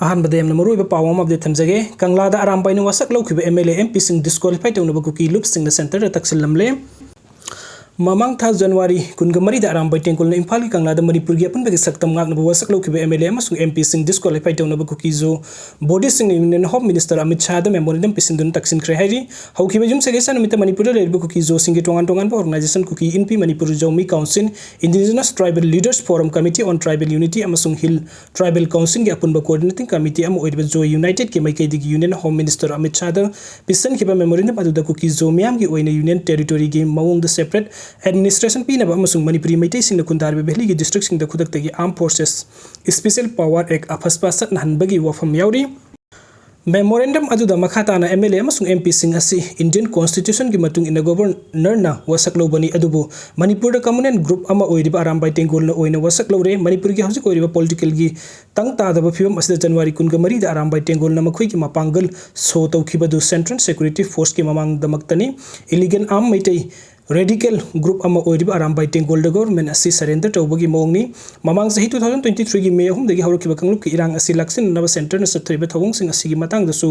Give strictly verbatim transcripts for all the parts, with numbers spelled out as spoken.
ꯑꯍꯥꯟꯕꯗ ꯌꯥꯝꯅ ꯃꯔꯨꯑꯣꯏꯕ ꯄꯥꯎ ꯑꯃ update ꯊꯝꯖꯒꯦ꯫ ꯀꯪꯂꯥꯗ ꯑꯔꯥꯝꯕꯥꯏꯅ ꯋꯥꯁꯛ ꯂꯧꯈꯤꯕ MLA, MPꯁꯤꯡ disqualify ꯇꯧꯅꯕ ꯀꯨꯀꯤ ꯂꯨꯞꯁꯤꯡꯅ centreꯗ ꯇꯛꯁꯤꯜꯂꯝꯂꯦ꯫ ꯃꯃꯥꯡ ꯊꯥ January ꯀꯨꯟꯒ ꯃꯔꯤꯗ ꯑꯔꯥꯝꯕꯥꯏ ꯇꯦꯡꯒꯣꯜꯅ ꯏꯝꯐꯥꯜꯒꯤ ꯀꯪꯂꯥꯗ ꯃꯅꯤꯄꯨꯔꯒꯤ ꯑꯄꯨꯟꯕꯒꯤ ꯁꯛꯇꯝ ꯉꯥꯛꯅꯕ ꯋꯥꯁꯛ ꯂꯧꯈꯤꯕ MLA ꯑꯃꯁꯨꯡ MPꯁꯤꯡ disqualify ꯇꯧꯅꯕ ꯀꯨꯀꯤ ꯖꯣ bodyꯁꯤꯡꯅ Union Home Minister Amit ꯁꯥꯍꯗ memorandum ꯄꯤꯁꯤꯟꯗꯨꯅ ꯇꯛꯁꯤꯟꯈ꯭ꯔꯦ ꯍꯥꯏꯔꯤ꯫ ꯍꯧꯈꯤꯕ ꯌꯨꯝꯁꯀꯩꯁ ꯅꯨꯃꯤꯠꯇ ꯃꯅꯤꯄꯨꯔꯗ ꯂꯩꯔꯤꯕ ꯀꯨꯀꯤ ꯖꯣꯁꯤꯡꯒꯤ ꯇꯣꯉꯥꯟ ꯇꯣꯉꯥꯟꯕ organization, Kuki ꯏꯟꯄꯤ Manipur Zomi Council, Indigenous Tribal Leaders Forum Committee on Tribal Unity ꯑꯃꯁꯨꯡ Hill Tribal Councilꯒꯤ ꯑꯄꯨꯟꯕ coordinating committee ꯑꯃ ꯑꯣꯏꯔꯤꯕ ꯖꯣ Unitedꯀꯤ ꯃꯥꯏꯀꯩꯗꯒꯤ Union Home Minister Amit ꯁꯥꯍꯗ ꯄꯤꯁꯤꯟꯈꯤꯕ memorandum ꯑꯗꯨꯗ ꯀꯨꯀꯤ ꯖꯣ ꯃꯤꯌꯥꯝꯒꯤ ꯑꯣꯏꯅ Union Territoryꯒꯤ ꯃꯑꯣꯡꯗ separate administration ꯄꯤꯅꯕ ꯑꯃꯁꯨꯡ ꯃꯅꯤꯄꯨꯔꯤ ꯃꯩꯇꯩꯁꯤꯡꯅ ꯈꯨꯟꯗꯥꯔꯤꯕ valleyꯒꯤ districtꯁꯤꯡꯗ ꯈꯨꯗꯛꯇꯒꯤ Armed Forces Special Power Act, AFSPA ꯆꯠꯅꯍꯟꯕꯒꯤ ꯋꯥꯐꯝ ꯌꯥꯎꯔꯤ꯫ Memorandum ꯑꯗꯨꯗ ꯃꯈꯥ ꯇꯥꯅ MLA ꯑꯃꯁꯨꯡ MPꯁꯤꯡ ꯑꯁꯤ Indian Constitutionꯒꯤ ꯃꯇꯨꯡ ꯏꯟꯅ Governorꯅ ꯋꯥꯁꯛ ꯂꯧꯕꯅꯤ, ꯑꯗꯨꯕꯨ ꯃꯅꯤꯄꯨꯔꯗ communal group ꯑꯃ ꯑꯣꯏꯔꯤꯕ ꯑꯔꯥꯝꯕꯥꯏ ꯇꯦꯡꯒꯣꯜꯅ ꯑꯣꯏꯅ ꯋꯥꯁꯛ ꯂꯧꯔꯦ꯫ ꯃꯅꯤꯄꯨꯔꯒꯤ ꯍꯧꯖꯤꯛ ꯑꯣꯏꯔꯤꯕ politicalꯒꯤ ꯇꯪ ꯇꯥꯗꯕ ꯐꯤꯕꯝ ꯑꯁꯤꯗ January ꯀꯨꯟꯒ ꯃꯔꯤꯗ ꯑꯔꯥꯝꯕꯥꯏ ꯇꯦꯡꯒꯣꯜꯅ ꯃꯈꯣꯏꯒꯤ ꯃꯄꯥꯡꯒꯜ show ꯇꯧꯈꯤꯕꯗꯨ Central Security Forceꯀꯤ ꯃꯃꯥꯡꯗꯃꯛꯇꯅꯤ꯫ Illegal arm Meitei radical group ꯑꯃ ꯑꯣꯏꯔꯤꯕ ꯑꯔꯥꯝꯕꯥꯏ ꯇꯦꯡꯒꯣꯜꯗ government ꯑꯁꯤ surrender ꯇꯧꯕꯒꯤ ꯃꯑꯣꯡꯅꯤ꯫ ꯃꯃꯥꯡ ꯆꯍꯤ two thousand twenty threeꯒꯤ May ꯑꯍꯨꯝꯗꯒꯤ ꯍꯧꯔꯛꯈꯤꯕ ꯀꯥꯡꯂꯨꯞꯀꯤ ꯏꯔꯥꯡ ꯑꯁꯤ ꯂꯥꯛꯁꯤꯟꯅꯅꯕ centreꯅ ꯆꯠꯊꯔꯤꯕ ꯊꯧꯑꯣꯡꯁꯤꯡ ꯑꯁꯤꯒꯤ ꯃꯇꯥꯡꯗꯁꯨ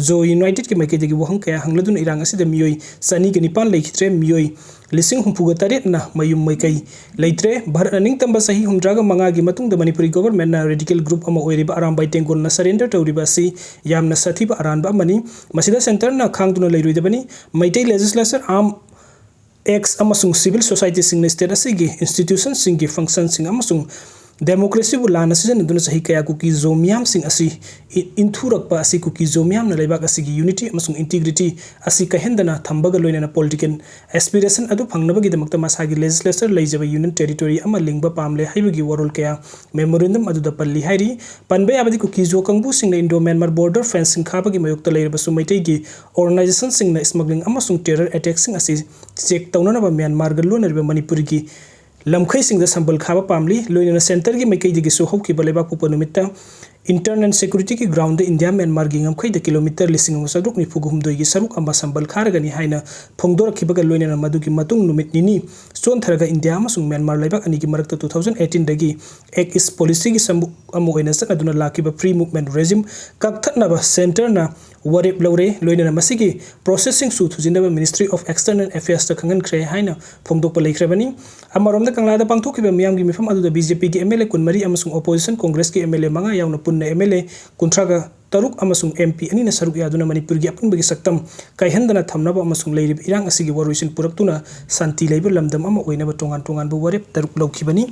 ꯖꯣ Unitedꯀꯤ ꯃꯥꯏꯀꯩꯗꯒꯤ ꯋꯥꯍꯪ ꯀꯌꯥ ꯍꯪꯂꯗꯨꯅ ꯏꯔꯥꯡ ꯑꯁꯤꯗ ꯃꯤꯑꯣꯏ ꯆꯅꯤꯒ ꯅꯤꯄꯥꯟ ꯂꯩꯈꯤꯗ꯭ꯔꯦ, ꯃꯤꯑꯣꯏ ꯂꯤꯁꯤꯡ ꯍꯨꯝꯐꯨꯒ ꯇꯔꯦꯠꯅ ꯃꯌꯨꯝ ꯃꯀꯩ ꯂꯩꯇ꯭ꯔꯦ꯫ ꯚꯥꯔꯠꯅ ꯅꯤꯡꯇꯝꯕ ꯆꯍꯤ ꯍꯨꯝꯗ꯭ꯔꯥꯒ ꯃꯉꯥꯒꯤ ꯃꯇꯨꯡꯗ ꯃꯅꯤꯄꯨꯔꯤ governmentꯅ radical group ꯑꯃ ꯑꯣꯏꯔꯤꯕ ꯑꯔꯥꯝꯕꯥꯏ ꯇꯦꯡꯒꯣꯜꯅ surrender ꯇꯧꯔꯤꯕ ꯑꯁꯤ ꯌꯥꯝꯅ ꯁꯥꯊꯤꯕ ꯑꯔꯥꯟꯕ ꯑꯃꯅꯤ꯫ ꯃꯁꯤꯗ centreꯅ ꯈꯥꯡꯗꯨꯅ ꯂꯩꯔꯣꯏꯗꯕꯅꯤ꯫ ꯃꯩꯇꯩ legislature, arm acts ꯑꯃꯁꯨꯡ civil societyꯁꯤꯡꯅ state ꯑꯁꯤꯒꯤ institutionꯁꯤꯡꯒꯤ functionꯁꯤꯡ ꯑꯃꯁꯨꯡ democracyꯕꯨ ꯂꯥꯟꯅ ꯁꯤꯖꯤꯟꯅꯗꯨꯅ ꯆꯍꯤ ꯀꯌꯥ ꯀꯨꯀꯤ ꯖꯣ ꯃꯤꯌꯥꯝꯁꯤꯡ ꯑꯁꯤ ꯏ-, ꯏꯟꯊꯨꯔꯛꯄ ꯑꯁꯤ ꯀꯨꯀꯤ ꯖꯣ ꯃꯤꯌꯥꯝꯅ ꯂꯩꯕꯥꯛ ꯑꯁꯤꯒꯤ unity ꯑꯃꯁꯨꯡ integrity ꯑꯁꯤ ꯀꯥꯏꯍꯟꯗꯅ ꯊꯝꯕꯒ ꯂꯣꯏꯅꯅ political aspiration ꯑꯗꯨ ꯐꯪꯅꯕꯒꯤꯗꯃꯛꯇ ꯃꯁꯥꯒꯤ legislature ꯂꯩꯖꯕ Union Territory ꯑꯃ ꯂꯤꯡꯕ ꯄꯥꯝꯂꯦ ꯍꯥꯏꯕꯒꯤ ꯋꯥꯔꯣꯜ ꯀꯌꯥ memorandum ꯑꯗꯨꯗ ꯄꯜꯂꯤ ꯍꯥꯏꯔꯤ꯫ ꯄꯟꯕ ꯌꯥꯕꯗꯤ ꯀꯨꯀꯤ ꯖꯣ ꯀꯥꯡꯕꯨꯁꯤꯡꯅ Indo-Myanmar border fenceꯁꯤꯡ ꯈꯥꯕꯒꯤ ꯃꯥꯌꯣꯛꯇ ꯂꯩꯔꯕꯁꯨ ꯃꯩꯇꯩꯒꯤ organizationꯁꯤꯡꯅ smuggling ꯑꯃꯁꯨꯡ terror attackꯁꯤꯡ ꯑꯁꯤ check ꯇꯧꯅꯅꯕ ꯃ꯭ꯌꯥꯟꯃꯥꯔꯒ ꯂꯣꯟꯅꯔꯤꯕ ꯃꯅꯤꯄꯨꯔꯒꯤ ꯂꯝꯈꯩꯁꯤꯡꯗ ꯁꯝꯕꯜ ꯈꯥꯕ ꯄꯥꯝꯂꯤ꯫ ꯂꯣꯏꯅꯅ centreꯒꯤ ꯃꯥꯏꯀꯩꯗꯒꯤꯁꯨ ꯍꯧꯈꯤꯕ ꯂꯩꯕꯥꯛꯄꯣꯛꯄ ꯅꯨꯃꯤꯠꯇ Internal Securityꯒꯤ groundꯗ ꯏꯟꯗꯤꯌꯥ ꯃ꯭ꯌꯥꯟꯃꯥꯔꯒꯤ ꯉꯝꯈꯩꯗ ꯀꯤꯂꯣꯃꯤꯇꯔ ꯂꯤꯁꯤꯡ ꯑꯃ ꯆꯥꯇ꯭ꯔꯨꯛ ꯅꯤꯐꯨꯒ ꯍꯨꯝꯗꯣꯏꯒꯤ ꯁꯔꯨꯛ ꯑꯃ ꯁꯝꯕꯜ ꯈꯥꯔꯒꯅꯤ ꯍꯥꯏꯅ ꯐꯣꯡꯗꯣꯔꯛꯈꯤꯕꯒ ꯂꯣꯏꯅꯅ ꯃꯗꯨꯒꯤ ꯃꯇꯨꯡ ꯅꯨꯃꯤꯠ ꯅꯤꯅꯤ ꯆꯣꯟꯊꯔꯒ ꯏꯟꯗꯤꯌꯥ ꯑꯃꯁꯨꯡ ꯃ꯭ꯌꯥꯟꯃꯥꯔ ꯂꯩꯕꯥꯛ ꯑꯅꯤꯒꯤ ꯃꯔꯛꯇ two thousand eighteenꯗꯒꯤ Act East policyꯒꯤ ꯁꯝꯕꯨꯛ ꯑꯃ ꯑꯣꯏꯅ ꯆꯠꯅꯗꯨꯅ ꯂꯥꯛꯈꯤꯕ free movement regime ꯀꯛꯊꯠꯅꯕ centreꯅ ꯋꯥꯔꯦꯞ ꯂꯧꯔꯦ꯫ ꯂꯣꯏꯅꯅ ꯃꯁꯤꯒꯤ processꯁꯤꯡꯁꯨ ꯊꯨꯖꯤꯟꯅꯕ Ministry of External Affairsꯇ ꯈꯪꯍꯟꯈ꯭ꯔꯦ ꯍꯥꯏꯅ ꯐꯣꯡꯗꯣꯛꯄ ꯂꯩꯈ꯭ꯔꯕꯅꯤ꯫ ꯑꯃꯔꯣꯝꯗ ꯀꯪꯂꯥꯗ ꯄꯥꯡꯊꯣꯛꯈꯤꯕ ꯃꯤꯌꯥꯝꯒꯤ ꯃꯤꯐꯝ ꯑꯗꯨꯗ BJPꯒꯤ MLA ꯀꯨꯟꯃꯔꯤ ꯑꯃꯁꯨꯡ opposition Congressꯀꯤ MLA ꯃꯉꯥ ꯌꯥꯎꯅ ꯄꯨꯟꯅ MLA ꯀꯨꯟꯊ꯭ꯔꯥꯒ ꯇꯔꯨꯛ ꯑꯃꯁꯨꯡ MP ꯑꯅꯤꯅ ꯁꯔꯨꯛ ꯌꯥꯗꯨꯅ ꯃꯅꯤꯄꯨꯔꯒꯤ ꯑꯄꯨꯟꯕꯒꯤ ꯁꯛꯇꯝ ꯀꯥꯏꯍꯟꯗꯅ ꯊꯝꯅꯕ ꯑꯃꯁꯨꯡ ꯂꯩꯔꯤꯕ ꯏꯔꯥꯡ ꯑꯁꯤꯒꯤ ꯋꯥꯔꯣꯏꯁꯤꯟ ꯄꯨꯔꯛꯇꯨꯅ ꯁꯥꯟꯇꯤ ꯂꯩꯕ ꯂꯝꯗꯝ ꯑꯃ ꯑꯣꯏꯅꯕ ꯇꯣꯉꯥꯟ ꯇꯣꯉꯥꯟꯕ ꯋꯥꯔꯦꯞ ꯇꯔꯨꯛ ꯂꯧꯈꯤꯕꯅꯤ꯫